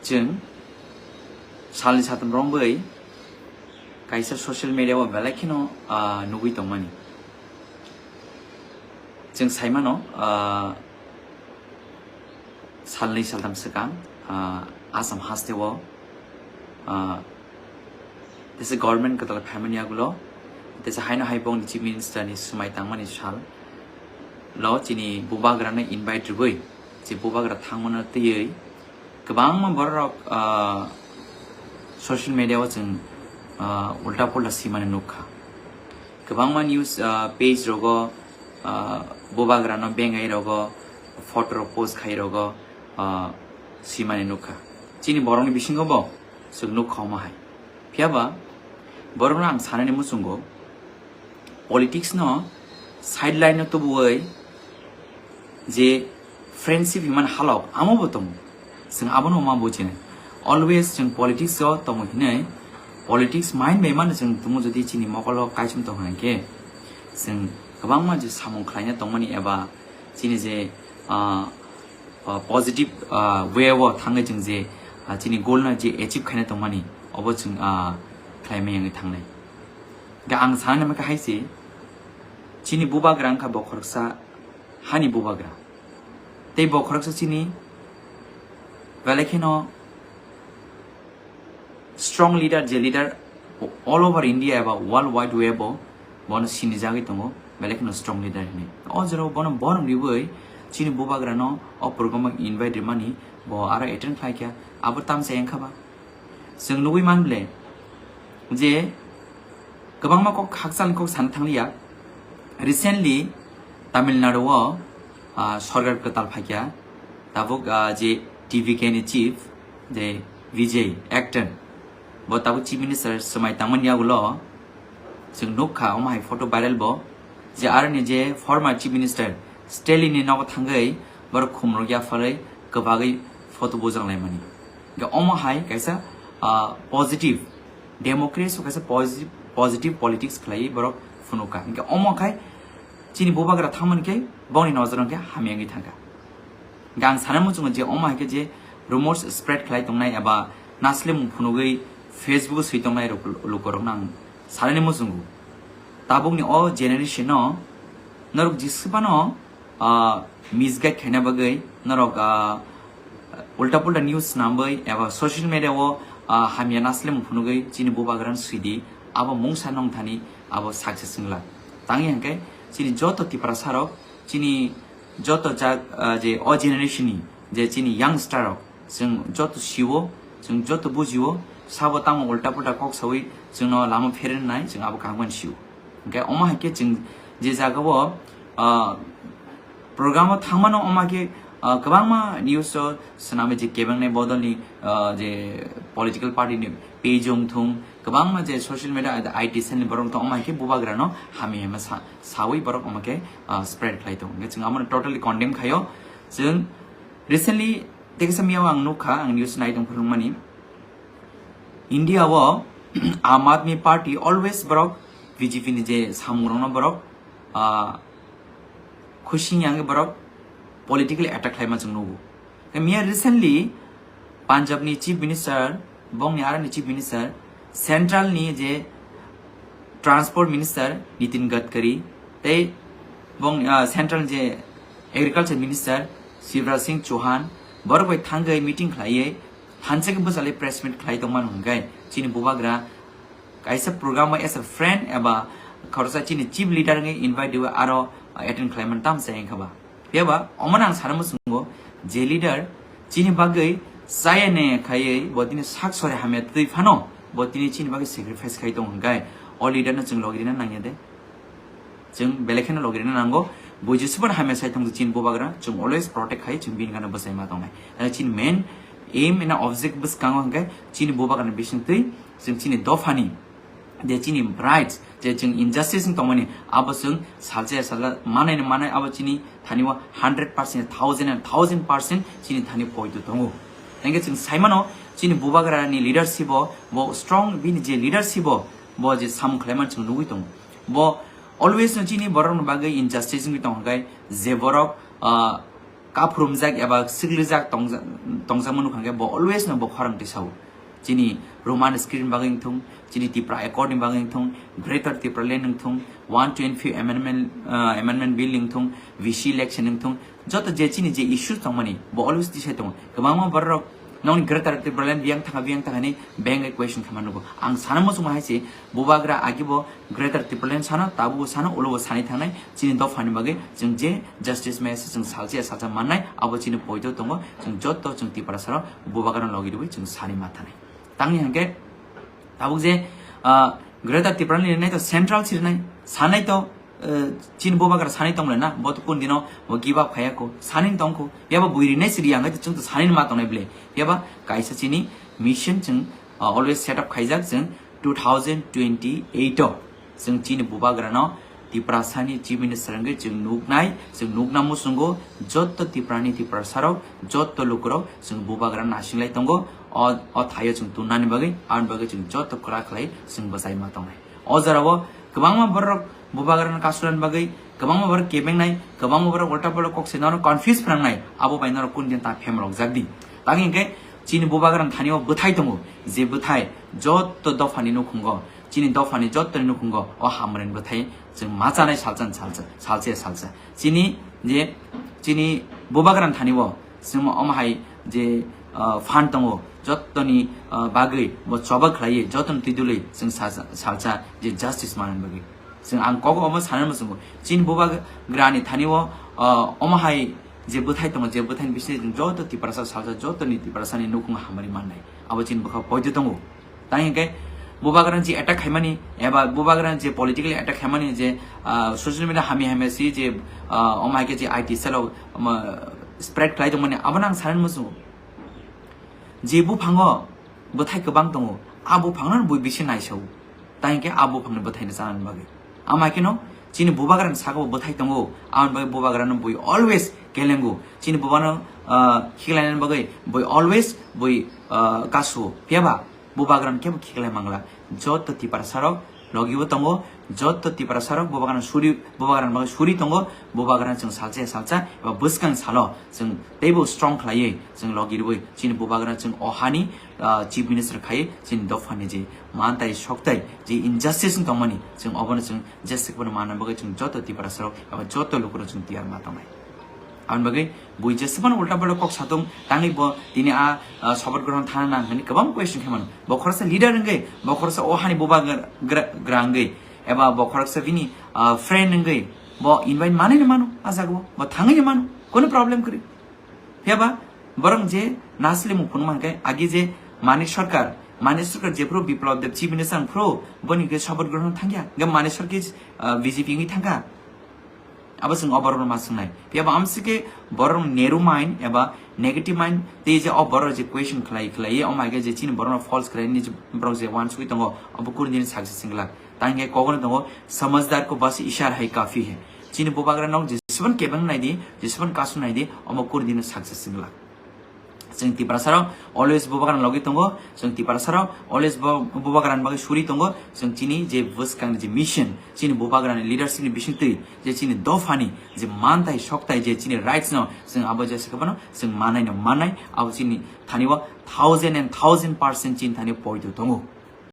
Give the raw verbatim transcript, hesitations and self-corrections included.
Chwng salni satham romwi kaisa social media o belai kheno, ah, nugwi tongmani. Chwng saimano, ah, salni saltham swkang, ah, Assam hasteo, ah, tesa government kwtal phaimani yagulo, tesa haino hai bongni Chief Minister ni swmai tangmani sal lo chini bubagrano invite rwui, je bubagra thangmano twiwi kwbangma borok, ah, social media o chwng, ah, ulta pulta simani nukha. Kwbangma news, ah, page rogo, ah, bubagrano bengai rogo, photo rok post khai rogo, ah, simani nukha. Chini borokni bisingo bo chwng nukha omo hai. Phiyaba borokno ang sanani muchungo, politics no sideline no tubuwi je friendship himan halok amo bo tongo. Chwng abono ma bujinai. Always chwng politics o tongo hinwi, politics mind bai mano chwng tumo jodi chini mokolo kaichum tong hwnkhe, chwng kwbangma je samung khlaina tongmani eba chini je, ah, ah, positive, ah, way o thangwi chwng je, ah, chini goal no je achieve khaina tongmani obo chwng, ah, khlaimai wngwi thangnai. Ga ang sana nang kha hai se, chini bubagra wngkha bo khoroksa hani bubagra. Tei bo khoroksa chini belai kheno strong leader, je leader all over India eba world wide web o bono sinijagwi tongo, belai kheno strong leader hinwi. O jorao bono borom riwi chini bubagrano o program o invite rimani bo aro attend khlaikha, abo tamsa wngkha ba. Chwng nugwi man ble je kwbangma kok hakchal kok sana thangliya. Recently Tamil Nadu o, ah, sorkar kwtal phaikya, tabuk, ah, je T V K ni chief je Vijay actor, bo tabuk chief minister swmai tangmani yagulo chwng nukha omo hai photo viral bo, je aroni je former chief minister Stalin ni nogo thangwi borok khumrok yapharwi kwbagwi photo bujak laimani. Hingke omo hai kaisa, ah, positive, democracy o kaisa positive, positive politics khlaiwi borok phunukkha. Hingke omo khai chini bubagra thangmani khe bongni nojoro hingke hamya wngwi thangkha. Hingke ang sana muchungo je omo hai khe je rumors spread khlai tongnai eba naslemung phunugwi Facebook o swi tongnai rok, lukorokno ang sanani muchungo. Tabukni o generation o norok jisubano ah, misguide khaina bagwi norok, ah, ulta pulta news snamwi eba social media o, ah, hamya naslemung phunugwi chini bubagrano swidi, abo mungsa nongthani abo success wngla. Tangwi hwnkhe chini joto Tiprasa rok, chini joto jak, ah, je o generation ni je chini youngster rok, chwng joto sio, chwng joto bujio, sabo tamo ulta pulta kok sawi chwngno lama pherennai, chwng abo kaham khe sio. Hingke omo hai khe chwng je jaga o, ah, program o thangmano omo hai khe, ah, kwbangma news o swnamwi je kebengnai bodolni, ah, je political party ni page wngthung, kwbangma je social media, I T cell ni borok wngthung omo hai khe bubagrano hamya hema sa-, sawi borok omo khe, ah, spread khlai tongo. Hingke chwng abono totally condemn khaio. Chwng recently teksa miyao ang nukha, ang news nai tong phunukmani. India o Aam Aadmi Party always borok B J P ni je samungrokno borok, ah, khusing yang borok politically attack khlaima chwng nugo. Miya recently Punjab ni Chief Minister, bongni aroni Chief Minister, Central ni je Transport Minister Nitin Gadkari tei bong, ah, Central je Agriculture Minister Shivraj Singh Chauhan borok bai thangwi meeting khlaiwi thansa khe bwchalwi press meet khlai tongmani hwnkhe chini bubagra kaisa program o as a friend eba khoroksa chini chief leader wngwi invite rwi aro attend khlaimani tamsa wngkha ba. Phiya ba omono ang sana muchungo je leader chini bagwi chaya ne khaiwi bo tini sak sori hamya twi phano bo tini chini bagwi sacrifice khai tongo hwnkhe o leader no chwng logi rina nangya de. Chwng belai kheno logi rina nango. Bo jesuphano hamya sai thangdi chini bubagra, chwng always protect khai, chwng bini gana bwsai ma tongnai. Ani chini main aim ena object bwskango hwnkhe chini bubagrani bisingtwi chwng chini dophani je chini rights, je chwng injustice wng tongmani, abo chwng salsa ya salsa manai no manai, abo chini thani o hundred percent, thousand and thousand percent chini thani poito tongo. Hwnkhe chwng saimano chini bubagrani leadership o bo strong, bini je leadership o bo je samung khlaimani chwng nugwi tongo. Bo always no chini borokni bagwi injustice wngwi tong hwnkhe je borok, ah, kaphurumjak eba siklijak tongja-, tongjakma nukha hwnkhe bo always no bo khorang tisao. Chini Roman script ni bagwi wngthung, chini Tipra Accord ni bagwi wngthung, Greater Tipraland wngthung, one twenty-fifth Amendment, uh, Amendment Bill wngthung, V C election wngthung, joto je chini je issues tongmani, bo always tisai tongo. Kwbangma borok nokni Greater Tipraland biyang thangkha, biyang thangkha hinwi beng question khaima nugo. Ang sana muchungo hai se, bubagra agibo Greater Tipraland sano, tabukbo sano, ulobo sani thangnai, chini dophani bagwi chwng je justice maya se chwng salsa ya salsa mannai, abo chini poito tongo, chwng joto chwng Tiprasarok bubagrano logi rwui chwng sani ma thanai. Tangni hwnkhe tabuk je, ah, Greater Tipraland rinai to central si rinai, sanai to, eh, chini bubagra sanai tongmani na, bo to kun dino bo give up khaya ko, sani tongkho, yaba bui rinai si riya hwnkhe chwng to sani ma tongnai ble, yaba kaisa chini mission chwng, ah, always set up khaijak chwng two thousand twenty-eight o. Chwng chini bubagrano Tiprasani Chief Minister wngwi chwng nuknai, chwng nukna muchungo joto Tiprani Tiprasarok, joto lukurok chwng bubagrano nasinglai tongo. O, o thaio chwng tunnani bagwi, aboni bagwi chwng joto kwrak khlai chwng bwchai ma tongnai. O jorao kwbangma borok bubagrano kasulani bagwi, kwbangma borok kebengnai, kwbangma borok ulta pulta kok se nono confuse phnangnai, abo bai norok kun din ta phemrokjak di. Tangwi hwnkhe chini bubagrani thanio bwthai tongo, je bwthai joto dophani nukhungo, chini dophani jottoni nukhungo o hamrani bwthai chwng ma chanai salsa salsa, salsa salsa. Chini je, chini bubagrani thani bo chwng omo hai je, ah, phan tongo, jottoni, ah, bagwi bo choba khlaiwi, jottoni twi dului chwng salsa, salsa je justice manani bagwi. Chwng ang kogo omo sanani muchungo. Chini bubagrani thani o, ah, omo hai je bwthai tongo, je bwthaini bisingtwi chwng joto Tiprasa salsa, jottoni Tiprasani nukhung hamari mannai. Abo chini bwkha poito tongo. Tang hwnkhe bubagrani je attack khaimani, eba bubagrani je politically attack khaimani je, ah, social media hamya hamya si je, ah, omo hai khe je I T cell o, omo, spread khlai tongmani, abono ang sanani muchungo. Je buphango bwthai kwbang tongo, a buphangno bui bisi naisao. Tang hwnkhe a buphangni bwthaino chanani bagwi. Ama kheno chini bubagrani sakao bwthai tongo, aboni bagwi bubagrano bui always kelengo. Chini bubano, ah, khiklainani bagwi bui always bui, ah, kasuo. Phiyaba bubagrano kebo khiklai mangla. Joto Tiprasarok logibo tongo, joto Tiprasarok bubagrano suri, bubagrano bagwi suri tongo, bubagrano chwng salsa ya salsa eba bwskang salo chwng teibo strong khlaiwi chwng logi rwui chini bubagrano chwng o hani, ah, Chief Minister khai chini dophani je mantai soktai je injustice wng tongmani chwng obono chwng jesa kwbangma manna bagwi chwng joto Tiprasarok eba joto lukurok chwng tiyar ma tongnai. Aboni bagwi bui jesebano ulta palta kok satung tangwi bo tini a, ah, sobat grohon thana nang hwnwi kwbang question khe mano. Bo khoroksa leader wngwi, bo khoroksa o hani bubagra, gra, gra wngwi, eba bo khoroksa bini, ah, friend wngwi, bo invite manwi no mano, a jagao bo thangwi no mano, kono problem kwrwi. Phiyaba borok je nasle mung phunuk mankhe agi je Manik Sarkar, Manik Sarkar jephru Biplab Deb Chief Minister wngphru boni hwnkhe sobat grohon thangya. Hwnkhe Manik Sarkar, ah, B J P wngwi thangkha. Abo chwng o borokno ma swngnai. Phiyaba amsike borok narrow mind eba negative mind tei je o borok je question khlai khlai, o maikhe je chini borokno false khlai ni je borok je wansugwi tongo, abo kunu dini success wngla. Tangkhe kogono tongo, "Samajhdar ko bas ishara hai kafi hai." Chini bubagra nok jesebon kebeng naidi, jesebon kasu naidi, omo kunu dino success wngla. Chwng Tiprasarok always bubagrani logi tongo, chwng Tiprasarok always bo-, bubagrani bagwi suri tongo, chwng chini je bwskangni je mission, chini bubagrani leadership ni bisingtwi, je chini dophani, je mantai soktai, je chini rights no, chwng abo jesa kwbano, chwng manai no mannai, abo chini thani o thousand and thousand percent chini thani poito tongo.